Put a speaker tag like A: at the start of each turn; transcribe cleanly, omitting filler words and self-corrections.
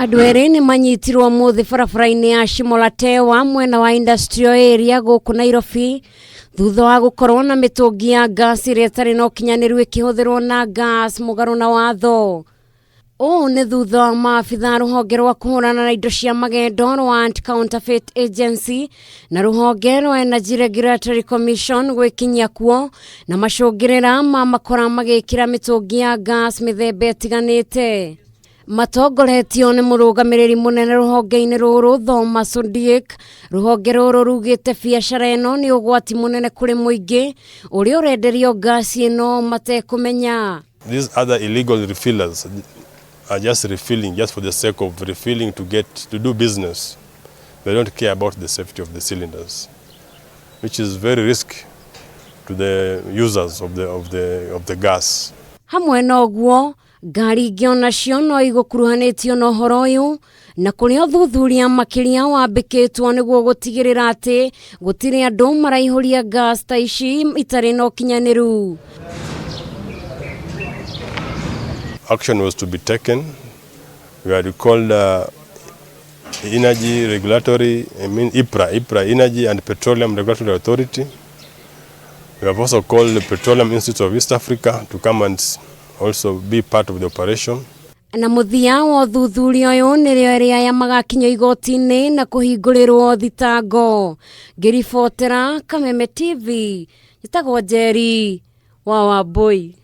A: Andũ erĩ nĩ manyitirwo ũmũthĩ barabara-inĩ ya Shimolatewa mwena wa Industrial Area gũkũ Nairobi thutha wa gũkorwo na mĩtũngi ya gas ĩrĩa ĩtarĩ na ũkinyanĩru ĩkĩhũthĩrwo na gas mũgarũ na watho. Ũũ nĩ thutha wa maabitha a rũhonge rwa kũhũrana na indo cia magendo rwa Anti-Counterfeit Agency na rũhonge rwa Energy Regulatory Commission gwĩkinyia kuo na macũngĩrĩra ma makora magĩkĩra mĩtũngi ya gas mĩthemba ĩtiganĩte. Matongoretio nĩ mũrũgamĩrĩri mũnene rũhonge-inĩ rũrũ Thomas Ondiek, rũhonge rũrũ rugĩte biacara ĩno nĩ ũgwati mũnene kũrĩ mũingĩ ũrĩa ũrenderio ngasi ĩno matekũmenya.
B: These other illegal refillers are just refilling just for the sake of refilling to get to do business. They don't care about the safety of the cylinders, which is very risky to the users of the, of the, of the gas.
A: Hamwe na ũguo, ngari ingĩ onacio no igũkuruhanĩtio na ũhoro ũyũ na kũrĩa ũthuthuria makĩria wambĩkĩtwo nĩguo gũtigĩrĩra atĩ gũtirĩ andũ maraihũria gas ta ici itarĩ na ũkinyanĩru.
B: Action was to be taken. We had called Energy Regulatory, I mean EPRA, EPRA, Energy and Petroleum Regulatory Authority. We have also called the Petroleum Institute of East Africa to come and also be part of the operation.
A: Na mũthia wa ũthuthuria ũyũ nĩrĩo erĩ aya magakinyio igoti-inĩ na kũhingũrĩrwo thitango. Ngĩribotera Kameme TV, njĩtagwo Njeri wa Wambũi.